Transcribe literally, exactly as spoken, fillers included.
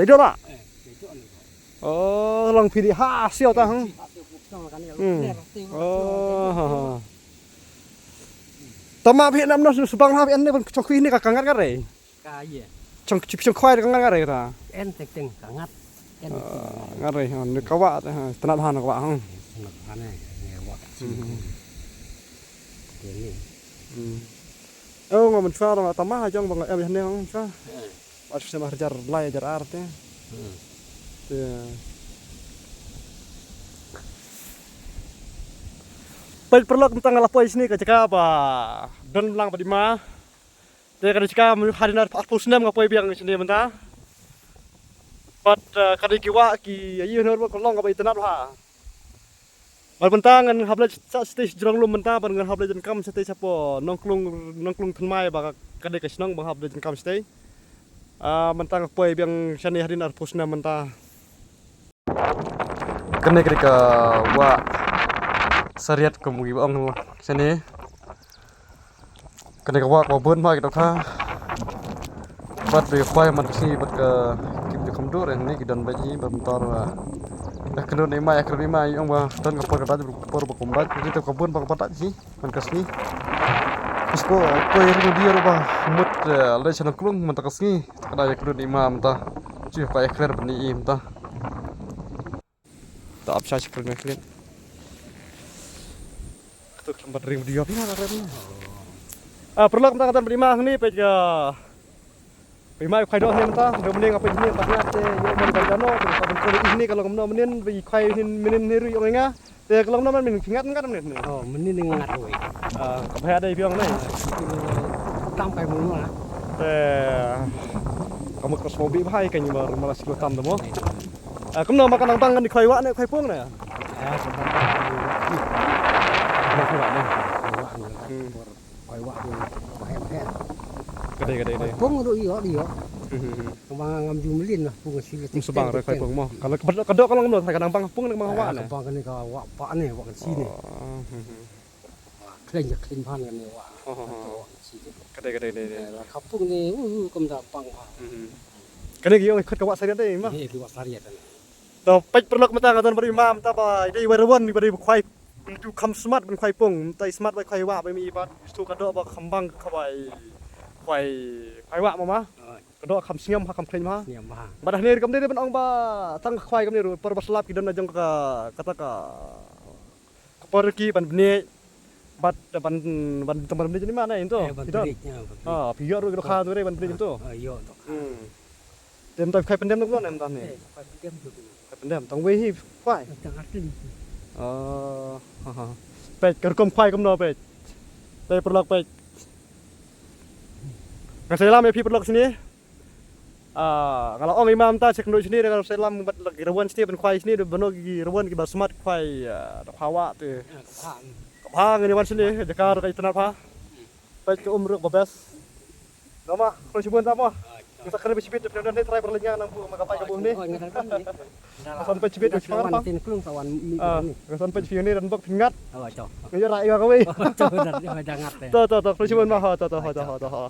Dei doh la. Oh, long phi dei ha siaw ta hang. Hmm. Oh, ha, ha. Tama phi nam no subang ha phi en ne ban chong khui ne ka ngat ngat re. Ka ye. Chong chong khwai ka ngat ngat re ta. En teng teng ka ngat. En teng teng. Ngat re, ha, ne ka wa ta, ha, tnat ha na ka wa hang. Tnat ha ne, ne wa. Hmm. Ke ni. Hmm. Oh, nga mynta dong tama ha jong bang em ne hang sa. Wat snem ar jar lai jar ar te. Te. Peit paralok mynta nga la poi shane ka jaka ba don lang bad i ma. Te ka dei jaka mynta hadien arphew snem nga poi biang shane mynta. Bad, eh, ka dei ki wah ki ïa ïoh nor ba ka long kaba itynnad bha. Bad mynta ngan hap leit sha shatei sha jrong lum mynta bad ngan hap leit jam kam shatei shapoh Nongklung, Nongklung Thymmai ba ka dei ka shnong ba ngan hap leit jam kam shatei. Ah, mynta nga poi biang shane hadien arphew snem mynta. Kane ka dei ka wah Sariat kum ki ba ong shane. Kane ka wah kaba bun ma ki dohkha. Bad ki khwai man ka sngi bad ka kim ju kham dur ne ki don bad hi bad mynta ruh. Ïa kynduh i ma, ïa kynduh i ma ong ba don ka por ka dait, por ba kum dait, ki te ka bun ba ka dait hi man ka sngi. Bas ko ko ïa ring dia ruh ba mut, eh, leit sha Nongklung mynta ka sngi. Ka dei ïa kynduh i ma mynta. Ju ka ïa kler bad i mynta. Ta ap sha shi kren kren. Katu kren bat ring video phi na kren. Ah, paralok mynta ka tan bad i ma hangne peit ka. Peit i ma i khwai doh hangne mynta, doh mynne nga peit hangne pat nga te ïoh man ban jano, te ka ban kren hangne ka long kumno mynnin, ba i khwai hangne mynnin hangne ruh ïoh nga. Te ka long kumno mynnin phi ngat ngat mynnin hangne. Oh, mynnin nga ngat ruh. Ah, ka bha dei phi ong hangne. Tam kai mung ma. Te ka mut ka sngewbha bha ka ngi mar malas kilo tam da mo. Ah, kumno ma ka nang bang ngan khwai wah ne khwai pung ne? Eh, ka bang khwai wah ne. Hmm. Khwai wah ne. Khwai wah ne. Ka dei, ka dei, ka dei. Khwai pung ruh ïoh, ïoh. Hmm, hmm, hmm. Ka bang ngam ju mlien lah pung sila. Ym shu bang ruh khwai pung mo. Ka la ka doh ka long kumno ka nang bang pung ne ka bang wah ne? Eh, ka bang kane ka wah pa ne, wah kan si ne. Oh, hmm, hmm. Wah, khlaiñ ja khlaiñ bha ne wah. Oh, oh, oh. Ka dei, ka dei, ka dei, ka dei. Eh, la ka pung ne, uh, uh, kam da bang bha. Hmm. Kane ki ong khot ka wah Sariat dei ma? Eh, ki wah Sariat ne. To peit paralok mynta nga don bad i ma mynta ba i dei i wai rawon i ba dei ba khwai. Mynta kham smat ban khwai pung, mynta i smat ba khwai wah ba i mi i bat. Stu ka doh ba kham bang ka khwai. Khwai, khwai wah ma ma. Oh. Ka doh kham sngem ha kham khlaiñ ma. Sngem ha. Bad hangne ruh kam dei ban ong ba tang khwai kam ne ruh por ba slap ki don na jong ka kata ka ka por ki ban bniah bad ban ban tang ban bniah ni ma na into. Eh, ban bniah, ya, ban bniah. Ah, phi ïoh ruh ki dohkha tu re ban bniah into. Ah, ïoh dohkha. Hmm. Te mynta khwai pyndem tu ne mynta ne. Eh, khwai pyndem tu. Khwai pyndem tang wei hi khwai. Tang artin. Ah, ha, ha. Peit ka rukom khwai kumno peit. Peit paralok peit. Nga sa ïalam ïa phi paralok shane. Ah, nga la ong i ma mynta sha kynduh shane, nga sa ïalam bad la ki rawon shane ban khwai shane, da bano ki rawon kiba smat khwai, ah, da khwai wah te. Ka bha ngin ïa wan shane, jaka ruh ka itynnad bha. Peit ka um ruh ba best. Nama, khlem shibun ta mo. Nga sa kren ba shibit, da pyndan ne trai ba la nga nang bu ma ka pai ka bu ne. Nga san peit shibit, shibun ta. Ah, nga san peit shibun ne dan bok pyngat. Nga ïa rai nga kawei. To, to, to, khlem shibun ma, ha, to, to, ha, to, ha, to, ha.